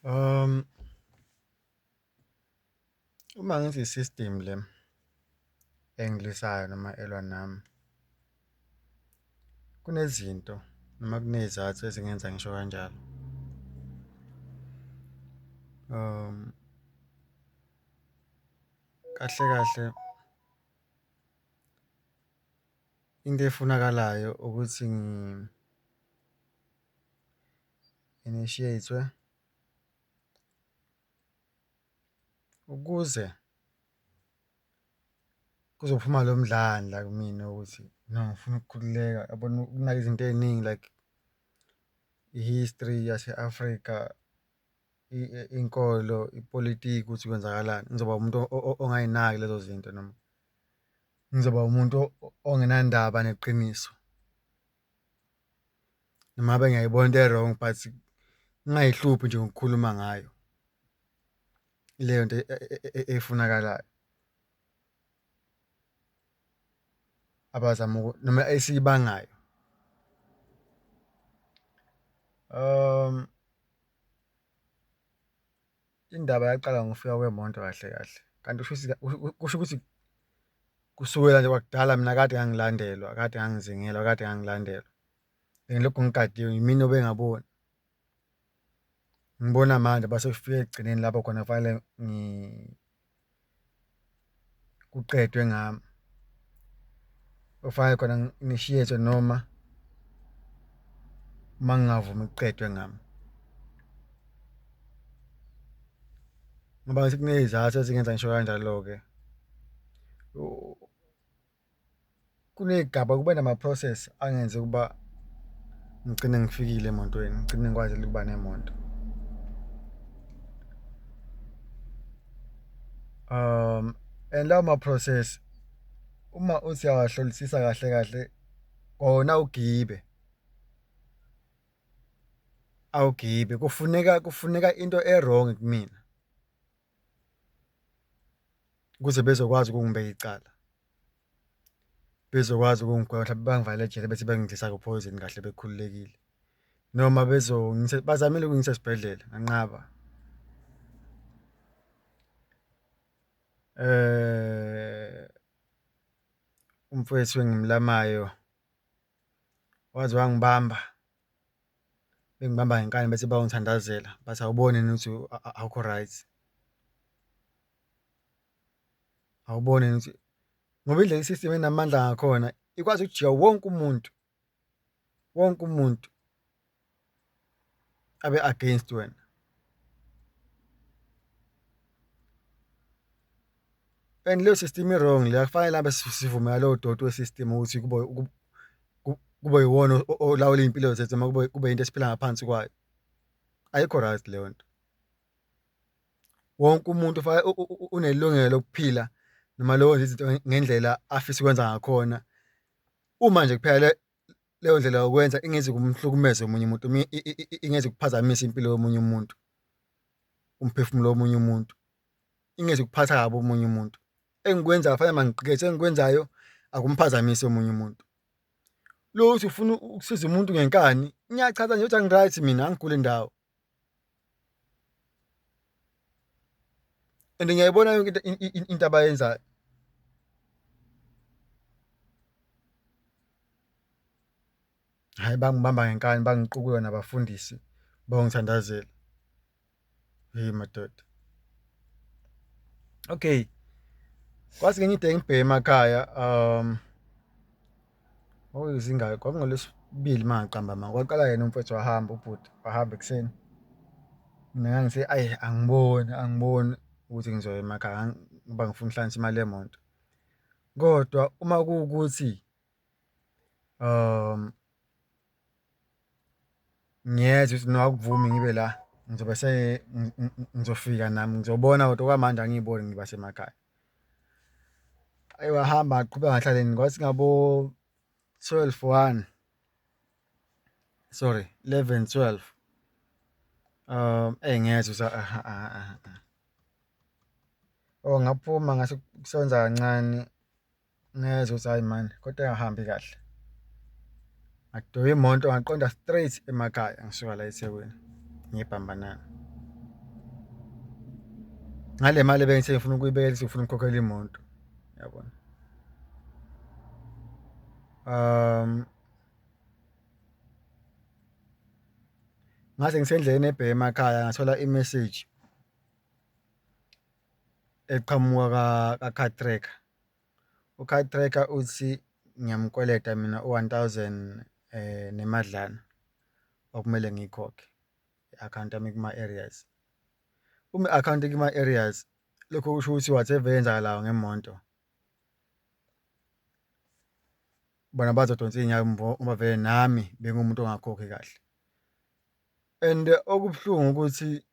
Uma ngithi i-system le engilwisayo noma elwa nami, kunezinto noma kuney'zathu ezingenza ngisho kanjalo. Kahle kahle into efunakalayo ukuthi ngi-initiate-we ukuze kuzophuma lo mdlandla kumina ukuthi no, ngifuna ukukhululeka yabona ukunaka izinto ey'ningi like i-history yase-Afrika, inkolo, ipolitiki ukuthi kwenzakalani. Ngizoba umuntu ongay'naki lezo zinto noma ngizoba umuntu ongenandaba neqiniso. Noma ngabe ngiyayibona into e-wrong but ngingay'hluphi nje ngokukhuluma ngayo. Ileyo nto efunakalayo abazama noma esiyibangayo. Indaba yaqala ngokufika kwemoto kahle kahle, kanti kushuthi kusho ukuthi kusukela nje kwakudala mina kade ngangilandelwa, kade ngangizingelwa, kade ngangilandelwa. Bengilokhu ngigadiwe yimina obengaboni. Ngibona manje base kufika ekugcineni lapho khona kufanele kuqedwe ngami. Kufanele khona ngi-initiate noma uma ngingavumi kuqedwe ngami. Ngoba ngithi kuney'zathu ezingenza ngisho kanjalo-ke. Kuney'gaba kube nama-process angenza ukuba ngigcine ngifikile emotweni, ngigcine ngikwazile ukuba nemoto. And lawo ma-process uma uthi uyawahlolisisa kahle kahle kona ugibe, awugibe kufuneka kufuneka into e-wrong kumina. Ukuze bezokwazi ukungibeka icala, bezokwazi ukungigweba mhlampe bangivalele ejele bese bengidlisa uphoyizeni kahle bekhululekile noma bazamile ukungiyisa esibhedlela nganqaba. Umfowethu engimlamayo waze wangibamba, bengibamba ngenkani bethi bayongithandazela bathi awuboni yini ukuthi awukho right. Awuboni yini ukuthi ngoba indlela i-system enamandla ngakhona ikwazi ukujika wonke umuntu, wonke umuntu abe against wena. And leyo system i-wrong le akufanele ngabe sivumela lowo doti we-system ukuthi kube kube yiwona olawula iy'mpilo zethu noma kube kube yinto esiphila ngaphansi kwayo. Ayikho right leyo nto. Wonke umuntu unelungelo lokuphila noma lokwenza izinto ngendlela afisa ukwenza ngakhona. Uma nje kuphela leyo ndlela yokwenza ingeze kumhlukumeze omunye umuntu, ingeze kuphazamisa impilo yomunye umuntu, umphefumulo womunye umuntu. Ingeze kuphatha kabi omunye umuntu. Engikwenzayo kufanele mangiqikethe engikwenzayo akumphazamisi omunye umuntu. Lo uthi ufuna ukusiza umuntu ngenkani, ngiyachaza nje ukuthi angi-right mina angiguli ndawo. And ngiyayibona yonke into into abayenzayo. Hhayi bangibamba ngenkani bangiqukula nabafundisi bayongithandazela. Hheyi madoda. Okay. Kwathi ngenye ide ngibheke emakhaya kwakuyizingane kwakungoLwesibili uma ngingaqambi amanga. Kwaqala yena umfowethu wahamba ubhuti wahamba ekuseni. Mina ngangithe ayi angiboni angiboni ukuthi ngizoya emakhaya ngoba ngifuna ukuhlanganisa imali yemoto. Kodwa uma kuwukuthi Ngiyezwa ukuthi no akuvumi ngibe la ngizobe ngizofika nami ngizobona kodwa okwamanje angiyiboni ngiba semakhaya. Ayi wahamba ngaqhubeka ngahlala endlini kwathi ngabo-twelve one, sorry 11, 12 eyi ngezwa ukuthi oh ngaphuma ngase kusebenza kancane. Ngezwa ukuthi hhayi mani kodwa engahambi kahle. Ngadoba imoto ngaqonda straight emakhaya ngisuka la eThekwini ngiye eBhambanana. Ngale mali ebengithe ngifuna ukuyibekela ukuthi ngifuna ukukhokhela imoto, yabona. Ngase ngisendleleni ebheke emakhaya ngathola imeseji eqhamuka ka-card tracker. U-card tracker uthi ngiyamkweleta mina u-one thousand nemadlana okumele ngiyikhokhe, i-akhawunti yami ikuma-arrears. Uma i-akhawunti ikuma-arrears, lokho kusho ukuthi whatever eyenzakalayo ngemoto bona bazodonsa iy'nyawo ngoba vele nami bengumuntu ongakhokhi kahle. And okubuhlungu ukuthi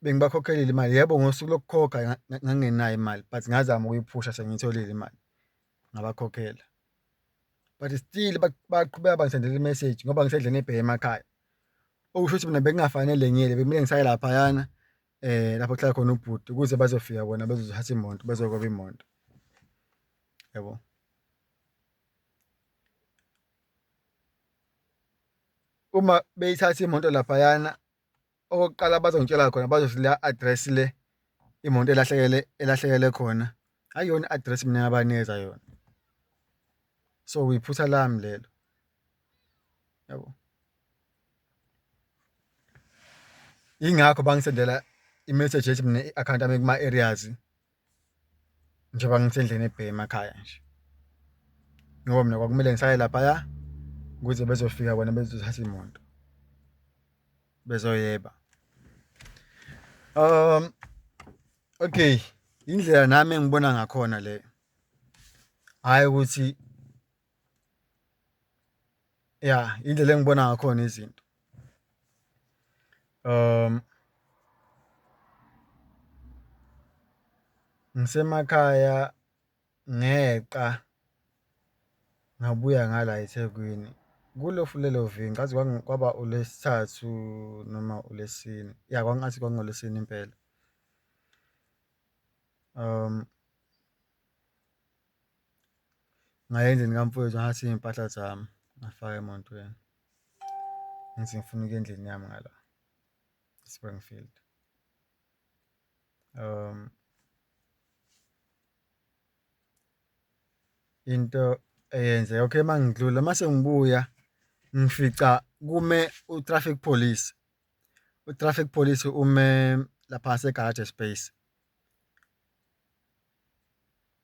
bengibakhokhelile imali, yebo ngosuku lokukhokha ngangingenayo imali but ngazama ukuyiphusha sengiyitholile imali ngabakhokhela. But still baqhubeka bangisendela imeseji ngoba ngisendleleni ebheke emakhaya. Okusho ukuthi mina bekungafanele ngiyele bekumele ngisale laphayana lapho kuhlala khona ubhuti ukuze bazofika bona bezothatha imoto bezokweba imoto, yabo. Uma beyithatha imoto laphayana okokuqala abazongitshela khona bazothi la address le imoto elahlekele elahlekele khona akuyona i-address mina engabanikeza yona. So iphutha lami lelo, yabo. Yingakho bangisendela i-message ethi mina i-akhawunti yami ikuma-arrears njengoba ngisendleleni ebheke emakhaya nje. Ngoba mina kwakumele ngisale laphaya ukuze bezofika bona bezothatha imoto, bezoyeba. Okay, indlela nami engibona ngakhona leyo, hhayi ukuthi ya indlela engibona ngakhona izinto. Ngisemakhaya ngeqa ngabuya ngala eThekwini kulo futhi lelo viki ngicathi kwaba uLwesithathu noma uLwesine, ya kwangathi kwakungoLwesine impela. Ngaya endlini kamfowethu ngathatha iy'mpahla zami ngafaka emotweni, ngithi ngifuna ukuya endlini yami ngala e-Springfield. Into eyenzeka, okay uma ngidlula uma sengibuya ngifica kume u-traffic police, u-traffic police ume lapha ngase-garage space.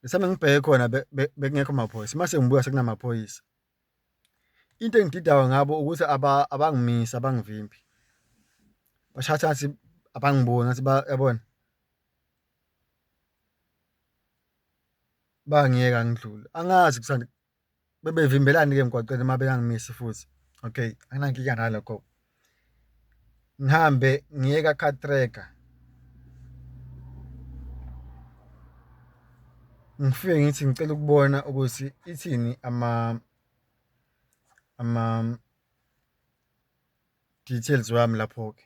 Ngisame ngibheke khona bekungekho maphoyisa, uma sengibuya sekunamaphoyisa. Into engididayo ngabo ukuthi abangimisi, abangivimbi. Bashatha ngathi abangiboni ngathi yabona. Bangiyeka ngidlule, angazi bebevimbelani-ke emgwaqeni uma bengangimisi futhi. Okay, anginankinga nalokho. Ngihambe ngiye ka-car tracker ngifike ngithi ngicela ukubona ukuthi ithini ama-details wami lapho-ke.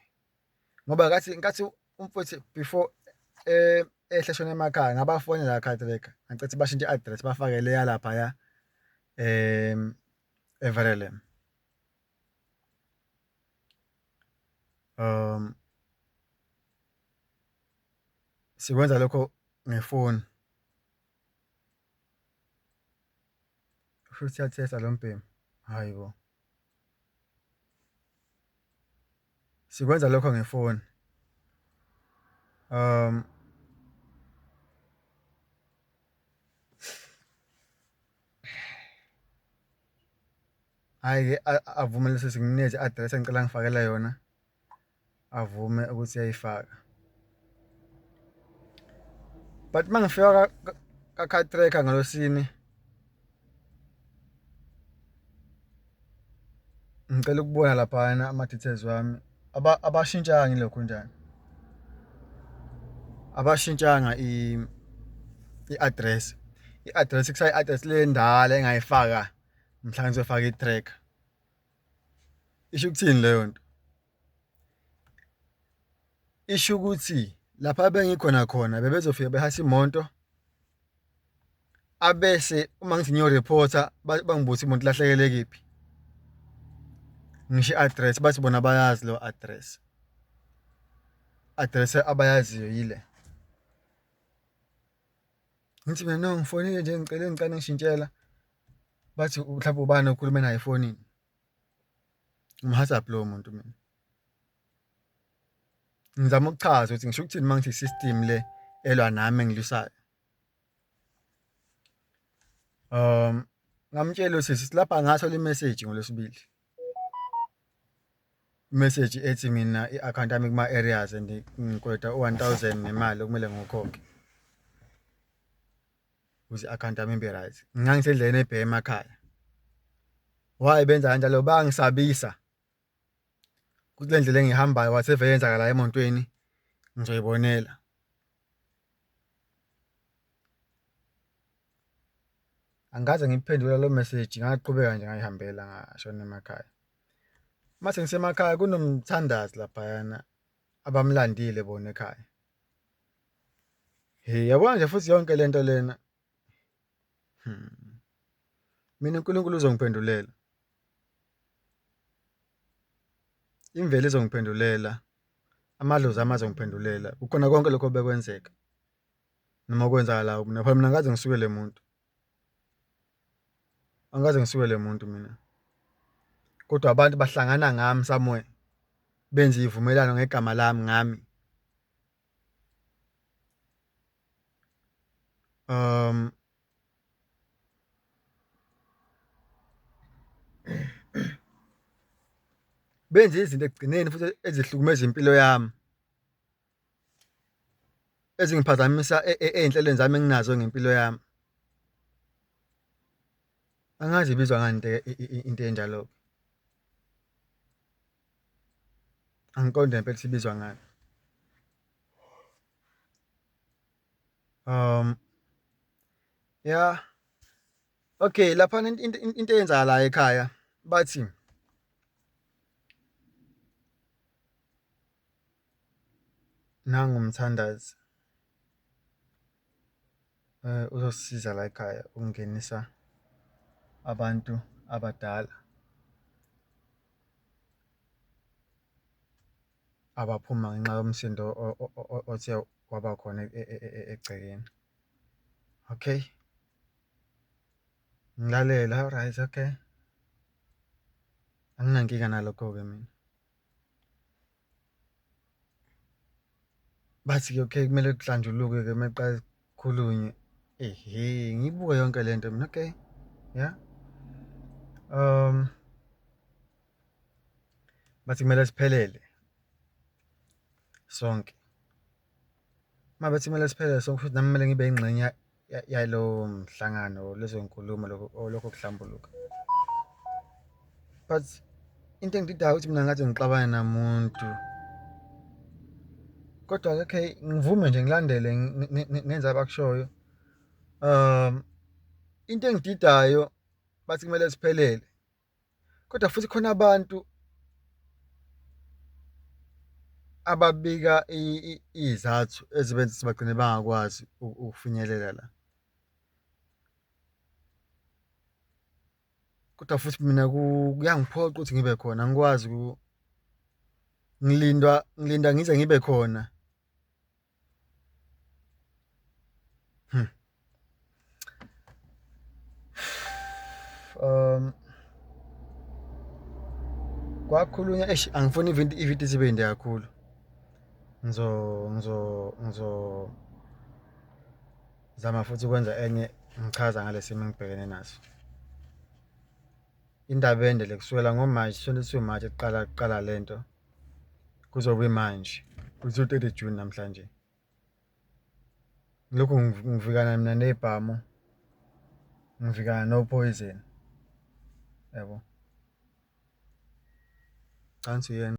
Ngoba ngathi ngenkathi umfowethu before ehla eshona emakhaya ngabafonela la-car tracker ngacela ukuthi bashintshe i-address bafake le yalaphaya eVerulam. Sikwenza lokho ngefoni. Kushuthi uyathesta lo mbhemu, hhayi bo. Sikwenza lokho ngefoni. Hhayi-ke avume lesi nginikeze i-address engicela angifakele yona, avume ukuthi uyayifaka. But uma ngifika ka-car tracker ngoLwesine, ngicela ukubona laphayana ama-details wami abashintshanga ilokhunjana, abashintshanga i-address. I-address kusayi-address le endala engayifaka mhla ngizofaka i-tracker. Isho ukuthini leyo nto? Isho ukuthi lapha ebengikhona khona bebezofika behasa imoto, abese uma ngithi ngiyo-report-a bangibuze imoto ilahlekele kephi. Ngisho i-address bathi bona abayazi leyo address. Address abayaziyo yile. Ngithi mina no, ngifonile nje ngicele ngicela ningishintshela. Bathi mhlawumbe ubani okhulume naye efonini. Ngimhasaphi lowo muntu mina? Ngizama ukuchaza ukuthi ngisho ukuthini uma ngithi i-system le elwa nami engilwisayo. Ngamtshela usisi lapha ngathola imeseji ngoLwesibili. Imeseji ethi mina i-akhawunti yami kuma-arrears and ngikweleta u-1,000 nemali okumele ngiwukhokhe ukuze i-akhawunti yami ibe right. Ngangisendleleni ebheke emakhaya. Why benza kanjalo? Bangisabisa ukuthi le ndlela engiyihambayo whatever eyenzakalayo emontweni ngizoyibonela. Angikaze ngiyiphendule loo message ngaqhubeka nje ngayihambela ngashona emakhaya. Mase ngisemakhaya kunomthandazi laphayana abamlandile bona ekhaya. Hhe yabona nje futhi yonke le nto lena, mina uNkulunkulu uzongiphendulela. Imvelo izongiphendulela, amadlozi ami azongiphendulela kukhona konke lokhu obekwenzeka. Noma kwenzakalayo mina phela mina angikaze ngisukele muntu. Angikaze ngisukele muntu mina. Kodwa abantu bahlangana ngami somewhere benze iy'vumelwano ngegama lami ngami. Benze izinto ekugcineni futhi ezihlukumeza impilo yami. Ezingiphazamisa ey'nhlelweni zami enginazo ngempilo yami. Angazi ibizwa ngani into into enjalo-ke. Angiqondi ngempela ukuthi ibizwa ngani. Ya, okay laphana into eyenzakalayo ekhaya bathi. Nangu umthandazi uzosisiza la ekhaya ukungenisa abantu abadala abaphuma ngenxa yomsindo othe waba khona egcekeni. Okay, ngilalele, alright, okay. Anginankinga nalokho-ke mina. Bathi-ke okay kumele kuhlanjulukwe-ke kumele kuqale kukhulunywe. Ehhe, ngiyibuke yonke le nto mina, okay, ya. Bathi kumele siphelele sonke. Uma bethi kumele siphelele sonke kushuthi nami kumele ngibe yingxenye yalowo mhlangano, lezo nkulumo lokho kuhlambuluka. But into engididayo ukuthi mina ngathi ngixabane namuntu. Kodwa-ke okay ngivume nje ngilandele ngenze abakushoyo. Into engididayo bathi kumele siphelele. Kodwa futhi khona abantu ababika iy'zathu ezibenza ukuthi bagcine bangakwazi ukufinyelela la. Kodwa futhi mina kuyangiphoqa ukuthi ngibe khona angikwazi ngilindwa ngilinda ngize ngibe khona. Kwakhulunywa eish angifuni ividiyo ibe yinde kakhulu. Ngizo ngizo ngizo zama futhi ukwenza enye ngichaza ngale simo engibhekene naso. Indaba ende le kusukela ngo-March, 22 March kuqala kuqala lento kuzobe manje kuzo-30 June namhlanje. Ngilokhu ngivikana mina nebhamu, ngivikana no-poison, yabo. Ngicabanga ukuthi uyena.